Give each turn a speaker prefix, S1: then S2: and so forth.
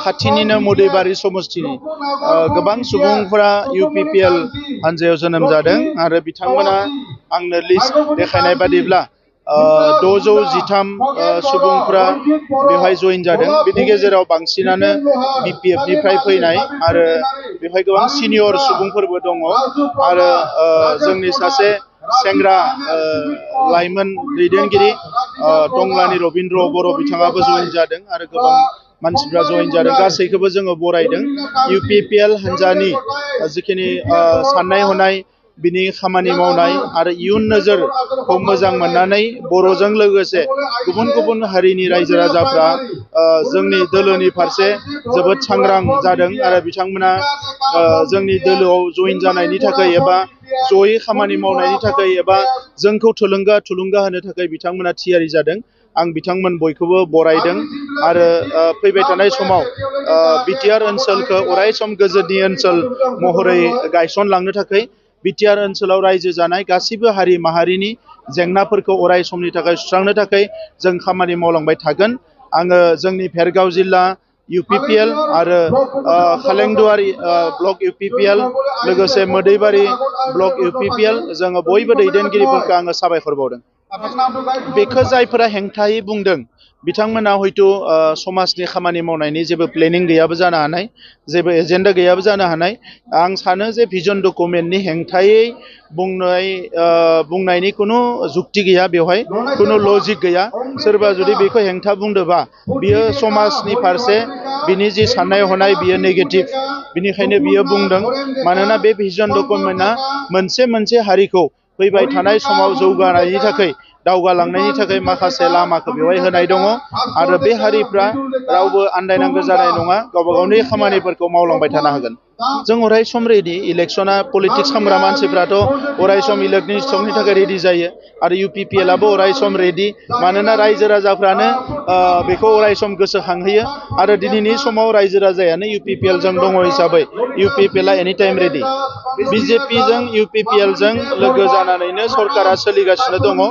S1: खाथिनिनो मुदैबारि समस्तिनि गोबां सुबुंफोरा UPPL हानजायाव जोनोम जादों आरो बिथांमोना आंनो लिस्ट देखायनाय बादिब्ला 613 सुबुंफोरा बेवहाय जइन जादों। बिनि गेजेराव बांसिनानो BPF निफ्राय फैनाय आरो बेवहाय गोबां सिनियर सुबुंफोरबो दङ आरो जोंनि सासे सेंग्रा लाइमोन दैदेनगिरि टंलानि रबिन्द्र बर' बिथाङाबो जइन जादों आरो गोबां मानसिफ्रा जइन जादों। गासैखौबो जोङो बरायदों। UPPL हानजानि जिखिनि साननाय हनाय बिनि खामानि मावनाय आरो इयुन नोजोरखौ मोजां मोननानै बर'जों लोगोसे गुबुन गुबुन हारिनि रायजो राजाफ्रा जोंनि दोलोनि फारसे जोबोद सांग्रां जादों आरो बिथांमोना जोंनि दोलोआव जइन जानायनि थाखाय एबा जयै खामानि मावनायनि थाखाय एबा जोंखौ थुलुंगा होनो थाखाय बिथांमोना थियारि जादों। आं बिथांमोन बयखौबो बरायदों आरो फैबाय थानाय समाव BTR ओनसोलखौ अरायसम गोजोननि ओनसोल महरै गायसनलांनो थाखाय BTR ओनसोलाव रायजो जानाय गासिबो हारि माहारिनि जेंनाफोरखौ अराय समनि थाखाय सुस्रांनो थाखाय जों खामानि मावलांबाय थागोन। आङो जोंनि भेरगाव जिल्ला UPPL आरो खालेंदुवारि ब्लक UPPL लोगोसे मोदैबारि ब्लक UPPL जोङो बयबो दैदेनगिरिफोरखौ आङो साबायखर बावदों। बेखौ जायफोरा हेंथायै बुंदों बिथांमोना हयथ' समाजनि खामानि मावनायनि जेबो प्लेनिं गैयाबो जानो हानाय, जेबो एजेन्डा गैयाबो जानो हानाय। आं सानो जे भिजन डकुमेन्टनि हेंथायै बुंनायनि खुनु जुक्ति गैया, बेवहाय खुनु लजिक गैया। सोरबा जुदि बेखौ हेंथा बुंदोंबा बियो समाजनि फारसे बिनि जि साननाय हनाय बियो नेगेटिभ, बिनिखायनो बियो बुंदों। मानोना बे भिजन डकुमेन्टआ मोनसे हारिखौ फैबाय थानाय समाव जौगानायनि थाखाय दावगालांनायनि थाखाय माखासे लामाखौ बेवहाय होनाय दङ आरो बे हारिफ्रा रावबो आन्दायनांगौ जानाय नङा, गावबा गावनि खामानिफोरखौ मावलांबाय थानो हागोन। जों अराय सम रेडि। इलेक्शना पलिटिक्स खालामग्रा मानसिफ्राथ' अराय सम इलेक्शननि थाखाय रेडि जायो आरो UPPL आबो अराय सम रेडि। मानोना रायजो राजाफ्रानो बेखौ अराय सम गोसोखांहोयो आरो दिनैनि समाव रायजो राजायानो UPPL जों दङ हिसाबै UPPL आ एनि टाइम रेडि। BJP जों UPPL जों लोगो जानानैनो सरकारा सोलिगासिनो दङ।